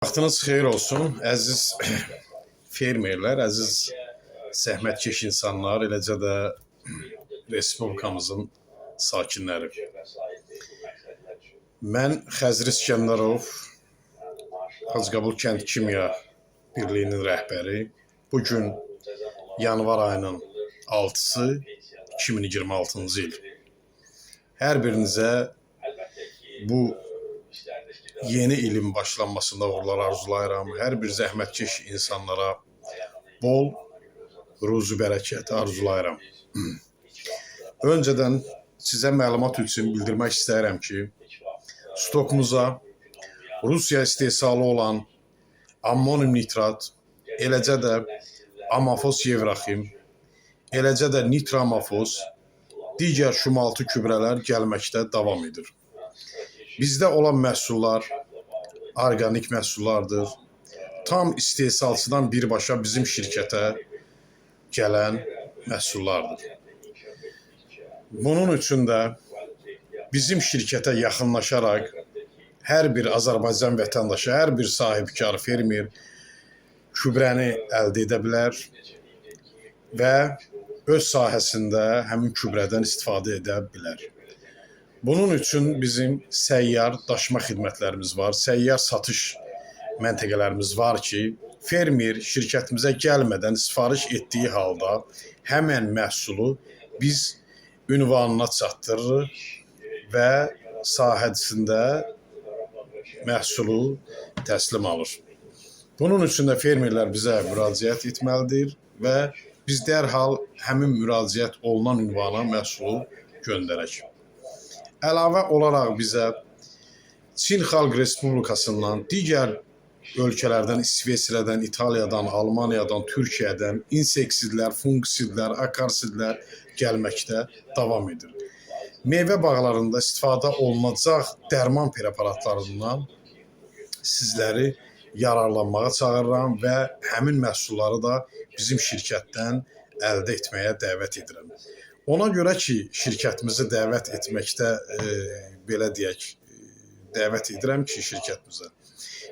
Vaxtınız xeyir olsun, əziz fermerlər, əziz zəhmətkeş insanlar, eləcə də respublikamızın sakinləri. Mən Xəzri İsgəndərov, Hacıqabul Kənd Kimya Birliyinin rəhbəri. Bu gün yanvar ayının 6-sı 2026-cı il. Hər birinizə bu yeni ilin başlanmasında uğurlar arzulayıram. Hər bir zəhmətkeş insanlara bol ruzu bərəkət arzulayıram. Öncədən sizə məlumat üçün bildirmək istəyirəm ki, stokumuza Rusiya istehsalı olan ammonium nitrat, eləcə də amafos yevraxim, eləcə də nitroamafos, digər şumaltı gübrələr gəlməkdə davam edir. Bizdə olan məhsullar orqanik məhsullardır. Tam istehsalçıdan birbaşa bizim şirkətə gələn məhsullardır. Bunun üçün də bizim şirkətə yaxınlaşaraq hər bir Azərbaycan vətəndaşı, hər bir sahibkar, fermer gübrəni əldə edə bilər və öz sahəsində həmin gübrədən istifadə edə bilər. Bunun üçün bizim səyyar daşıma xidmətlərimiz var, səyyar satış məntəqələrimiz var ki, fermer şirkətimizə gəlmədən sifariş etdiyi halda həmən məhsulu biz ünvanına çatdırırıq və sahəsində məhsulu təslim alır. Bunun üçün də fermerlər bizə müraciət etməlidir və biz dərhal həmin müraciət olunan ünvana məhsulu göndərək. Əlavə olaraq bizə Çin Xalq Respublikasından, digər ölkələrdən, İsveçrədən, İtaliyadan, Almaniyadan, Türkiyədən inseksidlər, fungisidlər, akarsidlər gəlməkdə davam edir. Meyvə bağlarında istifadə olunacaq dərman preparatlarından sizləri yararlanmağa çağırıram və həmin məhsulları da bizim şirkətdən əldə etməyə dəvət edirəm. Ona görə ki, şirkətimizi dəvət etməkdə belə deyək, dəvət edirəm ki, şirkətimizə.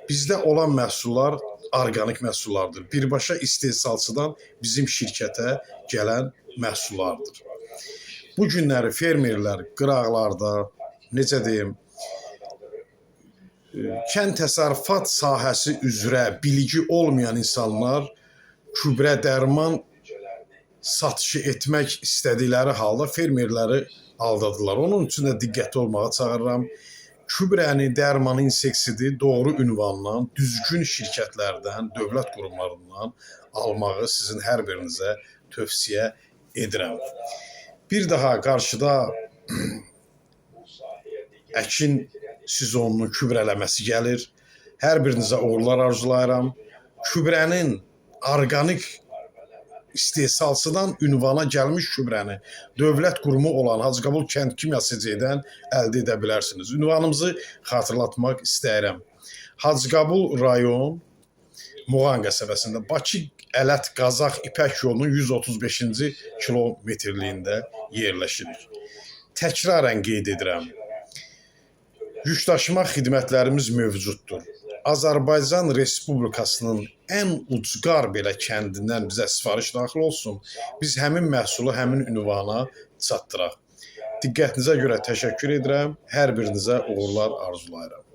Bizdə olan məhsullar orqanik məhsullardır. Birbaşa istehsalçıdan bizim şirkətə gələn məhsullardır. Bu günləri fermerlər qıraqlarda, necə deyim, kənd təsərrüfat sahəsi üzrə bilgi olmayan insanlar gübrə, dərman satışı etmək istədikləri halda fermerləri aldadılar. Onun üçün də diqqətli olmağa çağırıram. Gübrəni, dərmanı, inseksidi doğru ünvandan, düzgün şirkətlərdən, dövlət qurumlarından almağı sizin hər birinizə tövsiyə edirəm. Bir daha qarşıda əkin sezonunun gübrələməsi gəlir. Hər birinizə uğurlar arzulayıram. Gübrənin orqanik istehsalçıdan ünvana gəlmiş gübrəni dövlət qurumu olan Hacıqabul Kənd Kimya SC-dən əldə edə bilərsiniz. Ünvanımızı xatırlatmaq istəyirəm. Hacıqabul rayon Muğan qəsəbəsində Bakı Ələt Qazax İpək yolunun 135-ci kilometrliyində yerləşirik. Təkrarən qeyd edirəm. Yükdaşıma xidmətlərimiz mövcuddur. Azərbaycan Respublikasının ən ucqar belə kəndindən bizə sifariş daxil olsun, biz həmin məhsulu həmin ünvana çatdıraq. Diqqətinizə görə təşəkkür edirəm. Hər birinizə uğurlar arzulayıram.